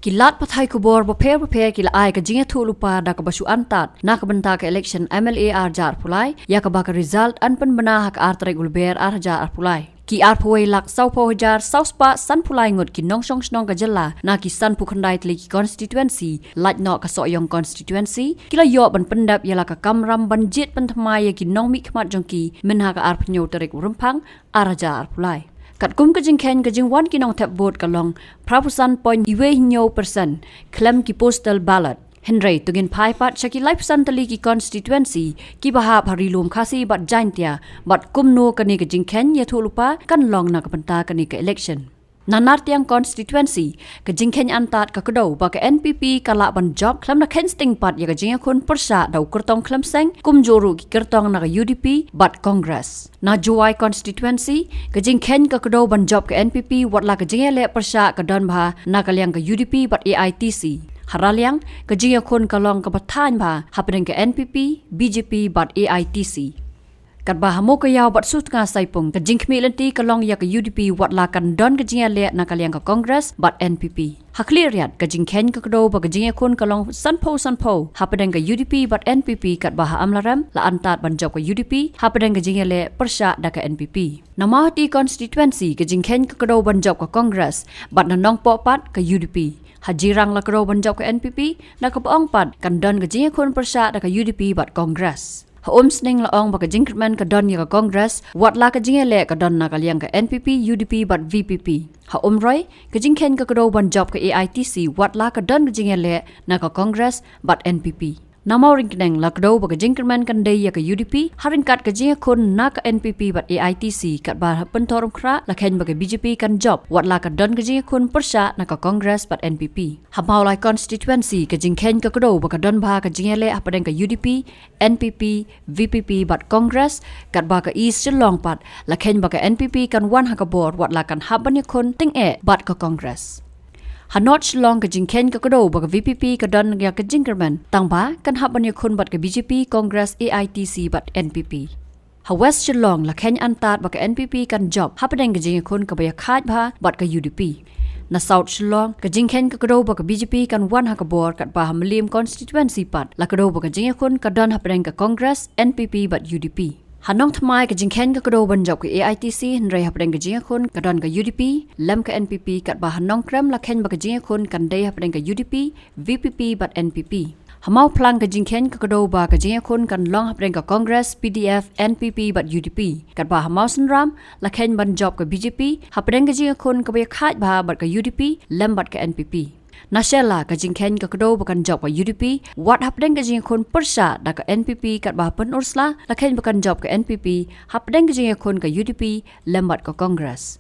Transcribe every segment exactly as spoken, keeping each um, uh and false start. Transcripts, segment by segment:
Ki lad pathai khubor bapher bapher ki la ai ka jingïathuhlypa da kaba shu antad na ka bynta ka election M L A ar hajar arphew lai, ïa kaba ka result yn pynbna ha ka ar tarik u Lber ar hajar arphew lai. Ki arphew wei lak sawphew hajar saw spah sanphew lai ngut ki nongshong shnong ka jylla na ki sanphew khyndai tylli ki constituency, lait noh ka Sohiong constituency, ki la ïoh ban pyndep ïa la ka kamram ban jied pynthymmai ïa ki nongmihkhmat jong ki mynha ka arphew hynñiew tarik u Rymphang ar hajar arphew lai. Katkum ka jingkheiñ, ka jingwan ki nongthep vote ka long phraphew san point wei hynñiew percent khlem ki postal ballot. Hynrei to ngin phai pat sha ki laiphew san tylli ki constituency kiba hap ha Ri Lum Khasi bad Jaintia, bad kumno kane ka jingkheiñ ïathuhlypa kan long na ka bynta kane ka election. Na Nartiang constituency, ka jingkheiñ antad ka kdew ba ka N P P ka lah ban jop khlem da kheiñ sting pat ïa ka jingïakhun pyrshah da u kyrtong khlem seng, kumjuh ruh ki kyrtong na ka U D P bad Congress. Na Jowai constituency, ka jingkheiñ ka kdew ban jop ka N P P, wat la ka jingïaleh pyrshah ka don bha na ka liang ka U D P bad A I T C. Ha Raliang, ka jingïakhun ka long kaba thaiñ bha hapdeng ka N P P, B J P bad A I T C. Katba ha Mowkaiaw bad Sutnga Saipung, ka jingkhmih lynti ka long ïa ka U D P, wat la kan don ka jingïaleh na ka liang ka Congress bad N P P. Ha Khliehriat, ka jingkheiñ ka kdew ba ka jingïakhun ka long sanphew sanphew hapdeng ka U D P bad N P P, katba ha Amlarem la antad ban jop ka U D P hapdeng ka jingïaleh pyrshah da ka N P P. Na Mawhati constituency, ka jingkheiñ ka kdew ban jop ka Congress, bad na Nongpoh pat ka U D P. Ha Jirang la kdew ban jop ka N P P, na kaba ong pat kan don ka jingïakhun pyrshah da ka U D P bad Congress. Ha Umsning la ong ba ka jingkyrmen ka don ïa ka Congress, wat la ka jingïaleh ka don na ka liang ka N P P, U D P bad V P P. Ha Umroi, ka jingkheiñ ka kdew ban jop ka A I T C, wat la ka don ka jingïaleh na ka Congress bad N P P. Na Mawryngkneng la kdew ba ka jingkyrmen kan dei ïa ka U D P, ha ryngkat ka jingïakhun na ka N P P bad A I T C, katba ha Pynthorumkhrah la kheiñ ba ka B J P kan jop, wat la ka don ka jingïakhun pyrshah na ka Congress bad N P P. Ha Mawlai constituency, ka jingkheiñ ka kdew ba ka don bha ka jingïaleh hapdeng ka U D P, N P P, V P P bad Congress, katba ka East Shillong pat la kheiñ ba ka N P P kan wan ha ka bor, wat la kan hap ban ïakhun tyngeh bad ka Congress. Ha North Shillong, ka jingkheiñ ka kdew ba ka V P P ka don ïa ka jingkyrmen, tangba kan hap ban ïakhun bad ka B J P, Congress, A I T C bad N P P. Ha West Shillong, la kheiñ antad ba ka N P P kan jop hapdeng ka jingïakhun kaba ïakhaid bha bad ka U D P. Na South Shillong, ka jingkheiñ ka kdew ba ka B J P kan wan ha ka bor, katba ha Mylliem constituency pat la kdew ba ka jingïakhun ka don hapdeng ka Congress, N P P bad U D P. Ha Nongthymmai, ka jingkheiñ ka kdew ban jop ka A I T C, hynrei hapdeng ka jingïakhun ka don ka U D P lem ka N P P, katba ha Nongkrem la kheiñ ba ka jingïakhun kan dei hapdeng ka U D P, V P P bad N P P. Ha Mawphlang, ka jingkheiñ ka kdew ba ka jingïakhun kan long hapdeng ka Congress, P D F, N P P bad U D P. Katba ha Mawsynram, la kheiñ ban jop ka B J P hapdeng ka jingïakhun kaba ïakhaid bha bad ka U D P lem bad ka N P P. Na Shella, ka jingkheiñ ka kdew ba kan jop ka U D P, wat hapdeng ka jingïakhun pyrshah da ka N P P, katba ha Pynursla la kheiñ ba kan jop ka N P P hapdeng ka jingïakhun ka U D P lem bad ka Congress.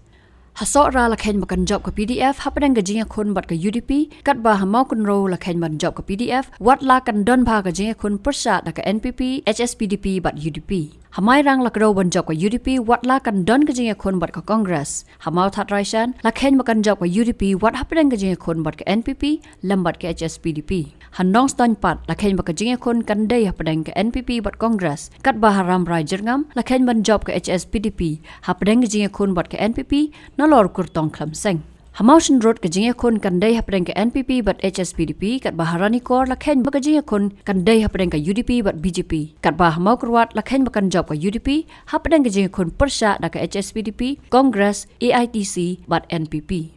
Ha Sohra, la kheiñ ba kan jop ka P D F hapdeng ka jingïakhun bad ka U D P, katba ha Mawkynrew la kheiñ ban jop ka P D F, wat la kan don bha ka jingïakhun pyrshah da ka N P P, H S P D P bad U D P. Ha Mairang, la kdew ban jop ka U D P, wat la kan don ka jingïakhun bad ka Congress. Ha Mawthadraishan, la kheiñ ba kan jop ka U D P, wat hapdeng ka jingïakhun bad ka N P P lem bad ka H S P D P. Ha Nongstoiñ pat, la kheiñ ba ka jingïakhun kan dei hapdeng ka N P P bad Congress, katba ha Rambrai Jyrngam la kheiñ ban jop ka H S P D P hapdeng ka jingïakhun bad ka N P P nalor kyrtong khlem seng. Ha Mawshynrut, ka jingïakhun kan dei hapdeng ka N P P bad H S P D P, katba ha Ranikor la kheiñ ba ka jingïakhun kan dei hapdeng ka U D P bad B J P. Katba ha Mawkyrwat, la kheiñ ba kan jop ka U D P hapdeng ka jingïakhun pyrshah da ka H S P D P, Congress, A I T C bad N P P.